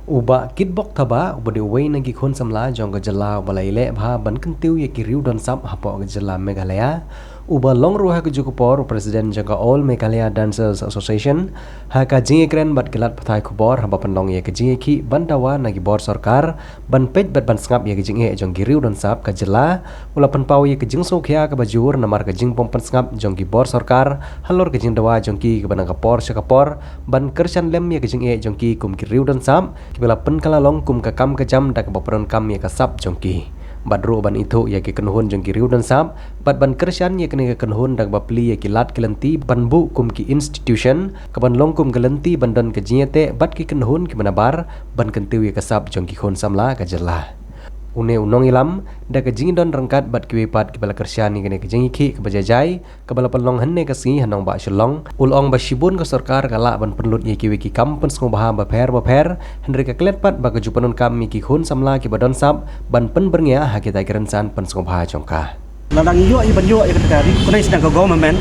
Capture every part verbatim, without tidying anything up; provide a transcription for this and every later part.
U Bah Kitbok Thabah, uba dei uwei na ki khun samla jong ka jylla uba la ïaleh bha ban kyntiew ïa ki riew don sap hapoh ka jylla Meghalaya, uba long ruh ha kajuh ka por u President jong ka All Meghalaya Dancers Association, ha ka jingïakren bad ki lad pathai khubor haba pynlong ïa ka jingïakhih ban dawa na ki bor sorkar ban peit bad ban sngap ïa ka jingeh jong ki riew don sap ka jylla, u la pynpaw ïa ka jingsngewkhia kaba jur namar ka jingbym pynsngap jong ki bor sorkar halor ka jingdawa jong ki kaba na ka por sha ka por ban kyrshan lem ïa ka jingeh jong ki kum ki riew don sap, kiba la pynkylla long kum ka kam ka jam da kaba pyndonkam ïa ka sap jong ki. Bad ruh ban ithuh ïa ki kynhun jong ki riew don sap, bad ban kyrshan ïa kane ka kynhun da kaba plie ïa ki lad ki lynti ban buh kum ki institution, kaban long kum ka lynti ban don ka jingïateh bad ki kynhun kiba nabar ban kyntiew ïa ka sap jong ki khun samla ka jylla. Une u nongïalam, da ka jingdon ryngkat bad kiwei pat kiba la kyrshan ïa kane ka jingïakhih kaba jai jai, kaba la pynlong hynne ka sngi ha nongbah Shillong, u la ong ba shibun ka sorkar ka lah ban pynlut ïa kiwei ki kam pynsngewbha bapher bapher, hynrei ka klet pat ba ka ju pyndonkam ïa ki khun samla kiba don sap ban pynbyrngia ha kita ki rynsan pynsngewbha jong ka. Lada ngi ïoh ïa ban ïoh ïa kata ka recognize na ka government,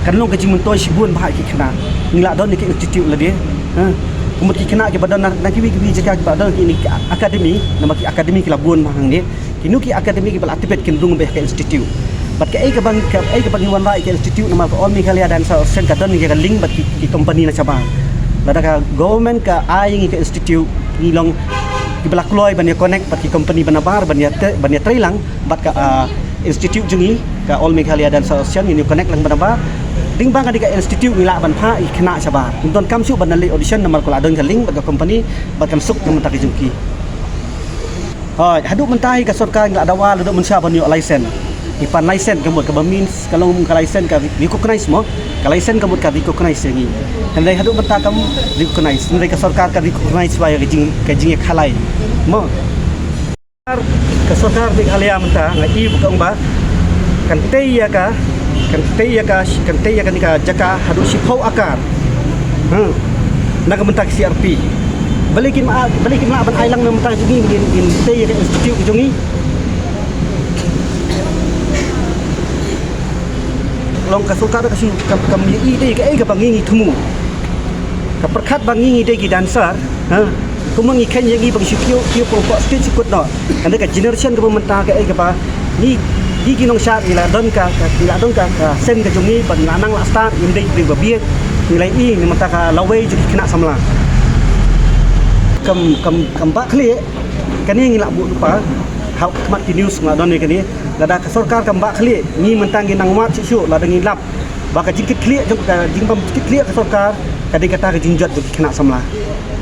kan long ka jingmyntoi shibun bha ïa ki khynnah. Ngi lah don ïa ki institute lade. Ha. Ka mut ki khynnah kiba don na, na kiwei kiwei jaka kiba don ki ni ki academy, namar ki academy ki la bun bha hangne. Kino ki academy kiba la activate kin rung beit ha ka institute. Bad kaei kaba, kaei kaba ngi wanrah ïa ka institute namar ka All Meghalaya Dancer Association ka don ïa ka link bad ki, ki company na shabar. Lada ka government ka ai ïa ngi ka institute, ngi long kiba la kloi ban ïa connect bad ki company ba nabar ban ïa te, ban ïa trei lang bad ka, ah, institute jong ngi ka All Meghalaya Dancer Association, ngin ïa connect lang ba nabar. Ding ba ka dei ka institute ngi lah ban phah ïa ki khynnah shabar. Ym donkam shuh ban leit audition namar ka la don ka link bad ka company bad kan suk na ka bynta ka jong ki. Hooid, haduh mynta hi ka sorkar ngi la dawa la duh mynsha ban ïoh license. Ngi pan license ka mut kaba means ka long ka license ka recognize mo. Ka license ka mut ka recognize ïa ngi. Hynrei haduh mynta kam recognize. Hynrei ka sorkar ka recognize ba ïa ka jing, ka jingïakhalai. Mo. Ka sorkar Meghalaya mynta nga i ba ka ong ba kan tei ïa ka, kan tei ïa ka, kan tei ïa kane ka jaka haduh shiphew akar. Ha. Na ka bynta ka C R P. Balei kim, balei kim lah ban ai lang na bynta jong ngi, ngin, ngin tei ïa ka institute jong ngi. Long ka sorkar ka shu kam, kam ïa i dei kaei kaba ngi ngi thmu. Ka pyrkhat ba ngi ngi dei ki dancer, ha. Kumno ngi khein ïa ngi ba ngi shu kiew, kiew pong pok stage shu kut noh. Hynrei ka generation kaba mynta kaei kaba ngi, ngi ki nongshad ngi la don ka, ka, ngi la don ka, ka sen ka jong ngi ba ngi la nang la stad, ngim dei ki briew ba bieit, ngi la i na bynta ka lawei jong ki khynnah samla. Kam, kam, kam bah khlieh, kane ngi la buh lypa, ha khmat ki news nga don ïa kane, lada ka sorkar kam bah khlieh, ngi mynta ngi nang wad shuh shuh, lada ngi lap. Ba ka jingkitkhlieh jong ka, jingbym kit khlieh ka sorkar, ka dei kata ka jingjot jong ki khynnah samla.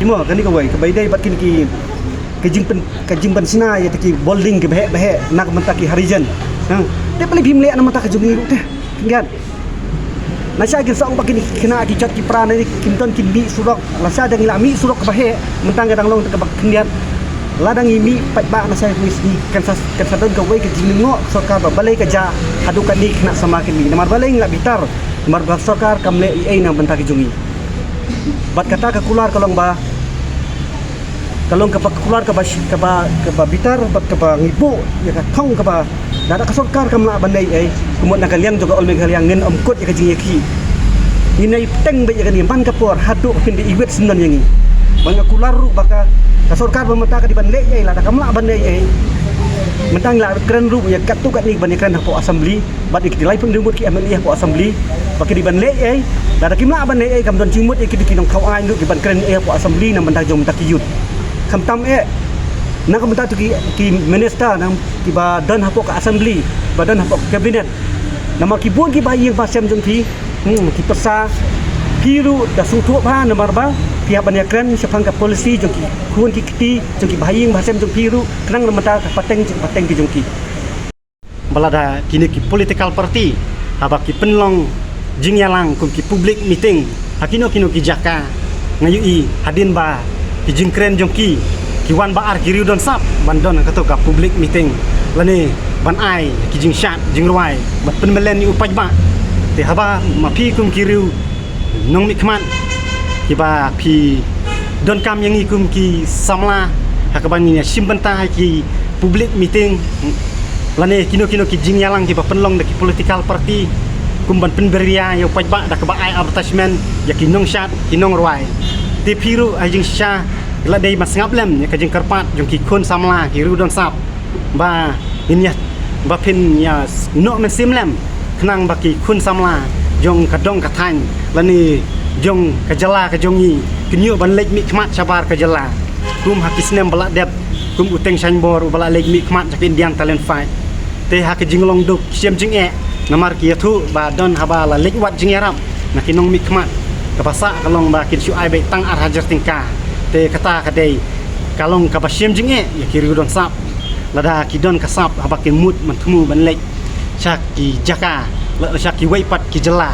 Imo, kane kawei, kaba ïadei bad kine ki, ka jingpyn, ka jingpynshna ïa kita ki building kiba heh ba heh, na ka bynta ki Harijan. Ha. Te balei phim leh na bynta ka jong ngi ruh te. Pynjot. Nasa kin sa ong ba kine ki khynnah ki jot ki pra ne kim don kin mih surok. Lashai da ngi la mih surok kaba heh, mynta ka dang long kaba khyndiat. Lada ngi mih paidbah nasa ngi kan sa, kan sa don kawei ka jinglyngngoh sorkar ba balei ka jia haduh katne ki khynnah samla kin mih. Namar balei ngi la bitar, namar ba sorkar kam leh ei ei na bynta ki jong ngi. Bad kata ka kular ka long ba, ka long kaba kular kaba, kaba, kaba bitar bad kaba ngi buh ïa ka thong kaba lada ka sorkar kam lah ban leh ei ei, ka mut na ka liang jong ka All Meghalaya ngin ym kut ïa ka jingïakhih. Ngin ïa bteng beit ïa kane man ka por haduh ba kin da iwit syndon ïa ngi. Bad nga kular ruh ba ka, ka sorkar ba mynta ka dei ban leh ei ei, lada kam lah ban leh ei ei, mynta ngi la kren ruh ïa katto katne ban ïa kren hapoh Assembly. Bad ïa ki laiphew ngut ki M L A hapoh Assembly ba ki dei ban leh ei ei, lada kim lah ban leh ei ei kam don jingmut ïa ki, ki nongthaw aiñ ruh ki ban kren ei ei hapoh Assembly na bynta jong bynta ki youth. Khamtam eh na ka bynta tu ki, ki minister na kiba don hapoh ka Assembly, ba don hapoh ka Cabinet. Namar ki bun ki bahaïing bahasem jong ki, hmm, ki pyrsa, phi ruh da sngewthuh bha namar ba phi hap ban ïa kren shaphang ka policy jong ki khun ki kti jong ki bahaïing bahasem jong phi ruh khnang na bynta ka pateng jong, pateng ki jong ki. Ba lada kine ki political party haba ki pynlong jingïalang kum ki public meeting ha kino kino ki jaka, nga ïohi hadien ba ki jingkren jong ki ki wan ba ar ki riew don sap ban don ha kato ka public meeting lane ban ai ki jingshad jingrwai ban pynmlien ïa u paidbah. Te haba ma phi kum ki riew nongmihkhmat kiba phi donkam ïa ngi kum ki samla ha kaba ngin ïa shim bynta ha ki public meeting lane kino kino ki jingïalang kiba pynlong da ki political party kum ban pynbiria ïa u paidbah da kaba ai advertisement ïa ki nongshad ki nongrwai. Te phi ruh ha jingshisha Ki la dei ban sngap lem ïa ka jingkyrpad jong ki khun samla ki riew don sap ba ngin ïa, ba phin ïa noh mynsiem lem, khnang ba ki khun samla jong ka dong ka thaiñ lane jong ka jylla ka jong ngi kin ïoh ban leit mihkhmat shabar ka jylla kum ha ki snem ba la dep, kum u Teng Shaiñbor uba la leit mihkhmat sha ka Indian Talent Fight. Te ha ka jinglong duk shem jingeh namar ki ïathuh ba don haba la leit wad jingïarap na ki nongmihkhmat, kaba sah ka long ba kin shu ai beit tang ar hajar tyngka. Te kata ka dei ka long kaba shem jingeh ïa ki riew don sap, lada ki don ka sap haba kin mut ban thmu ban leit sha ki jaka, la sha kiwei pat ki jylla.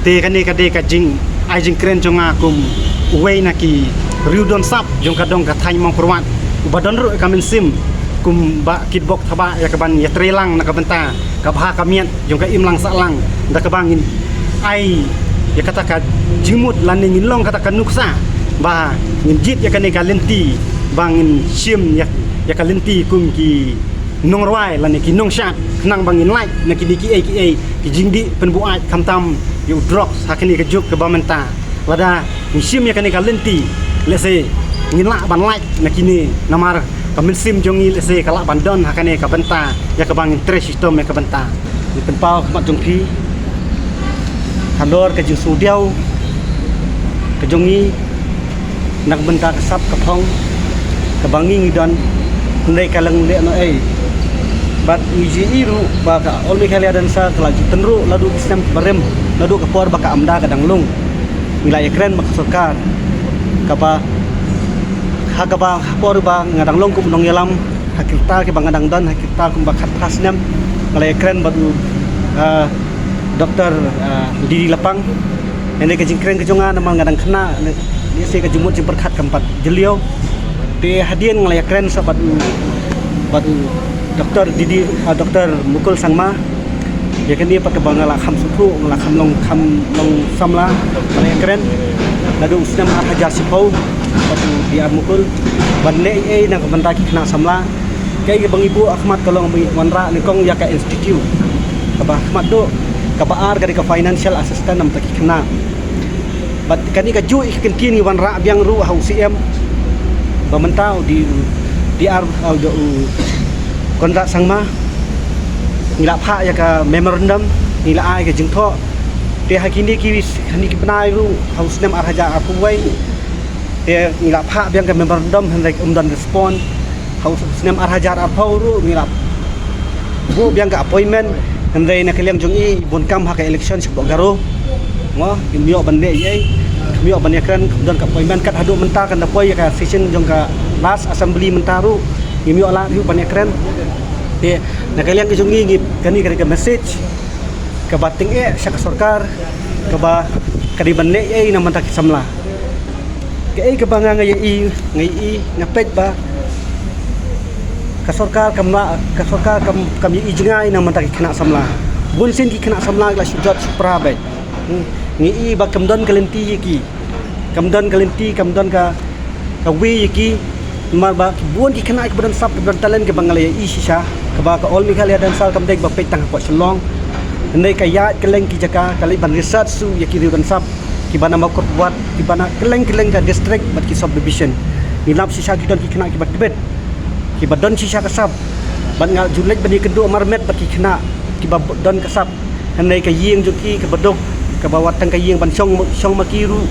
Te kane ka dei ka jingai jingkren jong nga kum uwei na ki riew don sap jong ka dong ka thaiñ Mawkyrwat, uba don ruh ka mynsiem kum ba kitbok thaba ïa kaban ïatreilang na ka bynta ka bha ka miat jong ka imlang sahlang, da kaba ngin ai ïa kata ka jingmut lane ngin long kata ka nuksa ba ngin jied ïa kane ka lynti, ba ngin shim ïa, ïa ka lynti kum ki nongrwai lane ki nongshad, khnang ba ngin lait na kine kiei kiei ki jingdih pynbuaid, khamtam ïa u drugs ha kane ka juk kaba mynta. Lada ngi shim ïa kane ka lynti, lehse ngin lah ban lait na kine, namar ka mynsiem jong ngi lehse ka lah ban don ha kane ka bynta ïa kaba ngin trei shitom ïa ka bynta. Ngi pynpaw khmat jong phi halor ka jingsngewdiaw ka jong ngi na ka bynta ka sap ka phong kaba ngi ngi don, hynrei ka long lehnohei. Bad ngi ju ïohi ruh ba ka All Meghalaya Dance Circle ka la ju tynruh naduh ki snem barim, naduh ka por ba ka AMDA ka dang long. Ngi la ïakren bad ka sorkar kaba, ha kaba ha por ba nga dang long kum u nongïalam, ha ki rta kiba nga dang don, ha ki rta kumba khatphra snem, nga la ïakren bad u, ah, Doktor, ah, D D Lapang. Hynrei ka jingkren ka jong nga namar nga dang khynnah, lehse ka jingmut jingpyrkhat kam pat jylliew. Te hadien nga la ïakren sa bad u, bad u Doktor D D, ah, Doktor Mukul Sangma. Ïa kane pat kaba nga la kham sngewthuh, nga la kham long, kham long samla, nga la ïakren naduh u snem ar hajar shiphew bad u D R Mukul ban leh ei ei na ka bynta ki khynnah samla. Kaei kaba ngi buh ha khmat ka long ba ngi wanrah nyngkong ïa ka institute kaba ha khmat duh, kaba ar ka dei ka financial assistance na ka bynta ki khynnah. Bad kane kajuh ïa ka kyntien ngi wanrah biang ruh ha u C M ba mynta u D R, u Conrad Sangma. Ngi la phah ïa ka memorandum, ngi la ai ka jingthoh. Te ha kine ki, ha kine ki bnai ruh ha u snem ar hajar arphew wei, te ngi la phah biang ka memorandum, hynrei ym don respond. Ha u snem ar hajar arphew ruh ngi la buh biang ka appointment, hynrei na ka liang jong i bun kam ha ka election shapoh Garo. Mo, ngim ïoh ban leh ei ei, ngim ïoh ban ïakren, kam don ka appointment. Kat haduh mynta kan da poi ïa ka session jong ka last assembly mynta ruh ngim ïoh lah ruh ban ïakren. Te na ka liang ka jong ngi, ngi, kane ka dei ka message kaba tyngeh sha ka sorkar kaba ka dei ban leh ei ei na ka bynta ki samla. Kaei kaba nga, nga ïohi, nga ïohi, nga peit ba ka sorkar kam la, ka sorkar kam, kam ïohi jngai na ka bynta ki khynnah samla. Bun sien ki khynnah samla ki la shu jot shu pra beit. Hmm. Nga ïohi ba kam don ka lynti ïa ki. Kam don ka lynti, kam don ka, kawei ïa ki. Namar ba ki bun ki khynnah kiba don sap, kiba don talent, kiba nga la ïohi shisha, kaba ka All Meghalaya Dance Circle kam dei ba peit tang hapoh Shillong. Hynrei ka ïaid kylleng ki jaka, ka leit ban research shuh ïa ki riew don sap kiba na Mawkyrwat, kiba na kylleng kylleng ka district bad ki sub division. Ngi lap shisha ki don ki khynnah kiba tbit, kiba don shisha ka sap. Bad nga ju leit ban ïakynduh marmet bad ki khynnah kiba don ka sap. Hynrei ka ïing jong ki kaba duk, kaba wat tang ka ïing ban shong, shong ma ki ruh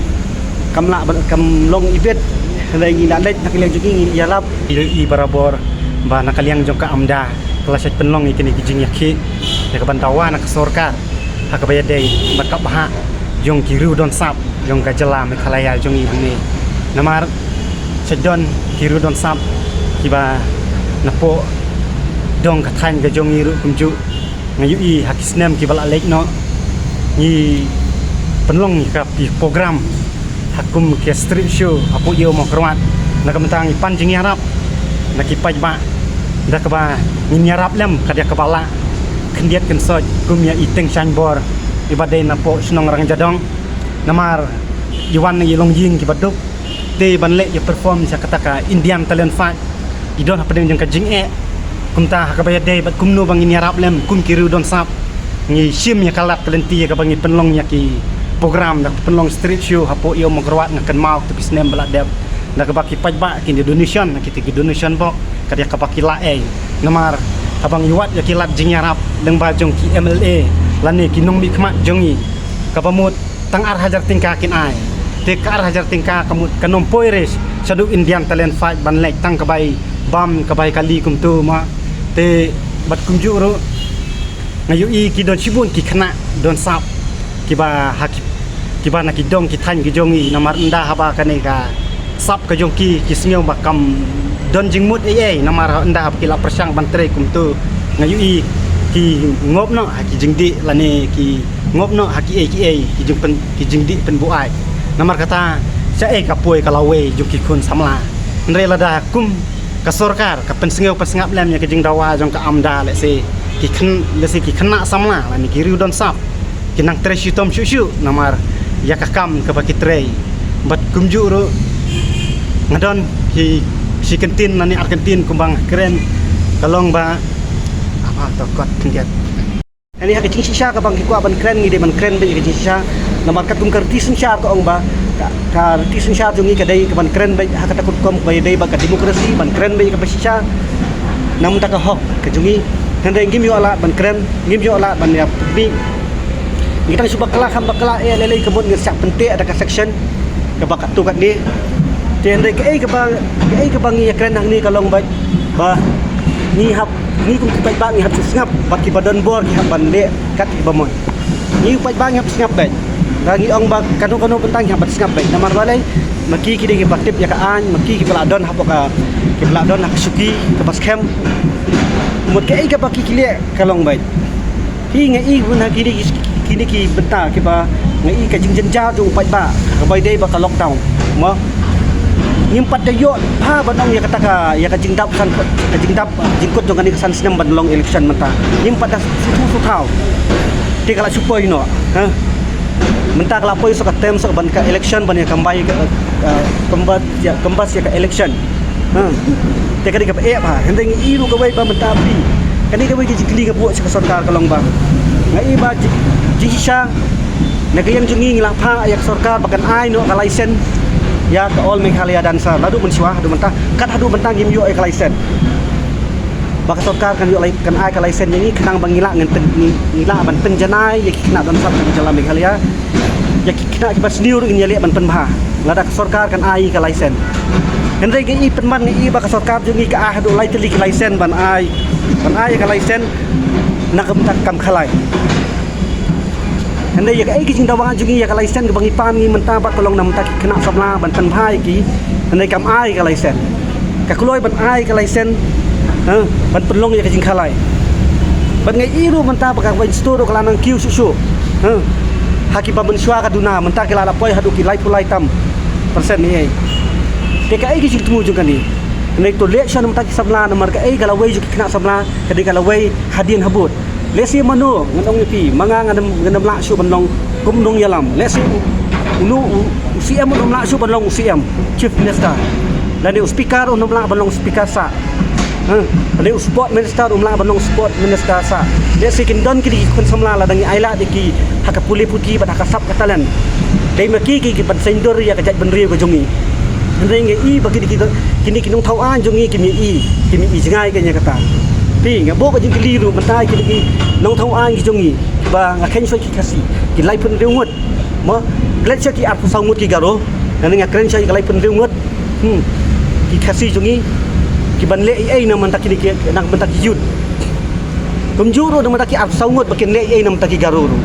kam lah ban, kam long ibit. Hynrei ngi la leit na ka liang jong ki, ngi ïalap. Ïohi barabor ba na ka liang jong ka AMDA ka la shait pynlong ïa kine ki jingïakhih ïa kaban dawa na ka sorkar ha kaba ïadei bad ka bhah jong ki riew don sap jong ka jylla Meghalaya jong ngi hangne. Namar shait don ki riew don sap kiba napoh dong ka thaiñ ka jong ngi ruh kumjuh. Nga ïohi ha ki snem kiba la leit noh ngi pynlong ïa ka pi program ha kum ki street show hapoh Ïew Mawkyrwat na ka bynta ngi pan jingïarap na ki paidbah, da kaba ngin ïarap lem ka dei kaba lah khyndiat khynsoit kum ïa i Teng Shaiñbor iba dei napoh shnong Rangjadong. Namar i wan na i longïing kiba duk, te ban leh ïa perform sha kata ka Indian Talent Fight i don hapdeng jong ka jingeh. Kumta ha kaba ïadei bad kumno ba ngin ïarap lem kum ki riew don sap, ngi shim ïa ka lad ka lynti ïa kaba ngi pynlong ïa ki program, da pynlong street show hapoh Ïew Mawkyrwat, nga kynmaw kata ki snem ba la dep. Na kaba ki paidbah kin ïa donation, na kita ki donation box, ka dei kaba ki lah ei. Namar haba ngi wad ïa ki lad jingïarap lyngba jong ki M L A lane ki nongmihkhmat jong ngi, kaba mut tang ar hajar tyngka kin ai. Te ka ar hajar tyngka ka mut kan ym poi re shaduh Indian Talent Fight ban leh tang ka bai bam, ka bai kali kumto ma. Te bad kumjuh ruh nga ïohi ki don shibun ki khynnah don sap kiba ha ki, kiba na ki dong ki thaiñ ki jong ngi, namar ynda haba kane ka sap ka jong ki, ki sngew ba kam don jingmut ei ei, namar ynda haba ki la pyrshang ban trei kumto, nga ïohi ki ngop noh ha ki jingdih lane ki ngop noh ha ki ei ki ei, ki jingpyn, ki jingdih pynbuaid. Namar kata, sha ei ka poi ka lawei jong ki khun samla. Hynrei lada kum ka sorkar ka pynsngew pynsngap lem ïa ka jingdawa jong ka AMDA, lehse ki khyn, lehse ki khynnah samla lane ki riew don sap ki nang trei shitom shuh shuh namar ïa ka kam kaba ki trei. Bad kumjuh ruh nga don ki shi kyntien lane ar kyntien kumba nga kren, ka long ba, apa to kot khyndiat. Ani ha ka jingshisha kaba ngi kwah ban kren, ngi dei ban kren beit ha ka jingshisha. Namar katkum ka riti synshar ka ong ba, ka, ka riti synshar jong ngi ka dei ka ban kren beit ha kata ka rukom kaba ïadei bad ka demokrasi, ban kren beit kaba shisha. Namar ka hok ka jong ngi. Hynrei ngim ïoh lad ban kren, ngim ïoh lad ban ïa pynmih. Ngi tang shu bakla kham bakla eh, lei lei ka mut ngi shah pynteh da ka section kaba katto katne. Te hynrei kaei kaba, kaei kaba ngi ïa kren hangne ka long beit ba ngi hap, ngi kum ki paidbah ngi hap shu sngap bad kiba don bor ki hap ban leh kat kiba mon. Ngi paidbah ngi hap sngap beit. Ba ngi ong ba kano kano bynta ngi hap ban sngap beit. Namar balei? Ma ki ki dei kiba tip ïa ka aiñ, ma ki kiba la don hapoh ka, kiba la don ha ka shuki kaba skhem. Mut kaei kaba ki ki leh ka long beit. Hi nga i bun ha kine ki, kine ki bynta kiba nga i ka jingjynjar jong u paidbah kaba ïadei bad ka lockdown. Mo, ngim pat da ïoh bha ban ong ïa kata ka, ïa ka jingdap san, ka jingdap jingkut jong kane ka san snem ban long election mynta. Ngim pat da shu, shu thaw. Te ka la shu poi noh, ha? Mynta ka la poi sa ka term sa ban ka election ban ïa kambai ka, eh, kambas ïa, kambas ïa ka election. Ha. Te ka dei kaba eh bha. Hynrei ngi i ruh kawei ba mynta phi, kane kawei ka jingkylli nga buh sha ka sorkar ka long ba, nga i ba ji-, jingshisha na ka liang jong ngi ngi la phah ïa ka sorkar ba kan ai noh ka license ïa ka All Meghalaya Dancer. Naduh mynshuwa haduh mynta, kat haduh mynta ngim ïoh ïa ka license. Ba ka sorkar kan ïoh lai-, kan ai ka license ïa ngi khnang ba ngi lah ngan pyn, ngi, ngi lah ban pynjanai ïa ki khynnah don sap jong ka jylla Meghalaya. Ïa ki khynnah kiba sniew ruh ngin ïaleh ban pynbha lada ka sorkar kan ai ka license. Hynrei ngi i pynban, ngi i ba ka sorkar jong ngi ka ai haduh lai tylli ki license ban ai, ban ai ka license na ka bynta ka kam khalai. Hynrei ïa kaei ka jingdawa jong ngi ïa ka license kaba ngi pan ngi mynta bad ka long na bynta ki khynnah samla ban pynbha ïa ki. Hynrei kam ai ka license. Ka kloi ban ai ka license, ha, ban pynlong ïa ka jingkhalai. Bad nga i ruh mynta ba ka wine store ruh ka la nang kiew shuh shuh, ha, ha kiba mynshuwa ka duna, mynta ki la la poi haduh ki laiphew lai tam percent ni ei. Te kaei ka jingthmu jong kane? Hynrei to leh shuh na bynta ki samla, namar kaei ka lawei jong ki khynnah samla ka dei ka lawei hadien habud. Lehse mano, ngan ong ïa phi, ma nga ngan ym, ngan ym lah shuh ban long kum nongïalam. Lehse u, u, u, u C M un ym lah shuh ban long u C M, Chief Minister. Lane u speaker un ym lah ban long speaker sah. Ha, lane u sport minister un ym lah ban long sport minister sah. Lehse kin don kine ki khun samla lada ngi ailad ïa ki ha ka pule puthi bad ha ka sap ka talent. Dei ma ki ki, ki ban saiñdur ïa ka jaitbynriew ka jong ngi. Hynrei nga i ba kine ki, kine ki nongthaw aiñ jong ngi kim i, kim i jngai ka ïa kata. Phi, nga buh ka jingkylli ruh mynta ïa kine ki nongthaw aiñ ki jong ngi ba nga kheiñ shuwa ki Khasi ki laiphew hynriew ngut. Mo, klet sha ki arphew saw ngut ki Garo, nga, nga kren sha ki laiphew hynriew ngut. Hmm. Ki Khasi jong ngi ki ban leh ei ei na bynta kine ki, na bynta ki youth. Kumjuh ruh na bynta ki arphew saw ngut ba kin leh ei ei na bynta ki Garo ruh.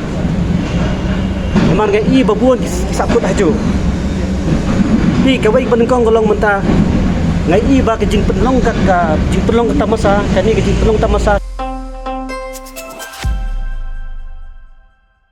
Namar nga i ba bun ki, ki sahkut hajuh. Phi, kawei ba nyngkong ka long mynta, nga i ba ka jingpynlong ka, ka jingpynlong ka tamasa, kane ka jingpynlong tamasa.